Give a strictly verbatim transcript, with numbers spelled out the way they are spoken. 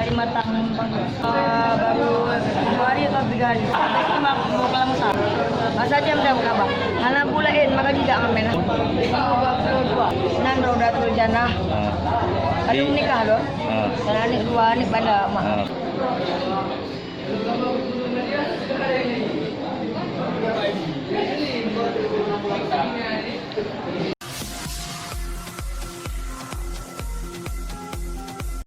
Lima tahun, Bang. Ah, baru dua hari atau tiga hari. Tapi cuma mau kelam besar. Masa jam dah berapa? Hana bulan, eh, maka tidak ngamen. Dua puluh dua. Nan Raudatul Jannah. Ah. Ada Di- menikah loh. Ah. Dan anak dua, anak bala mak. Ah.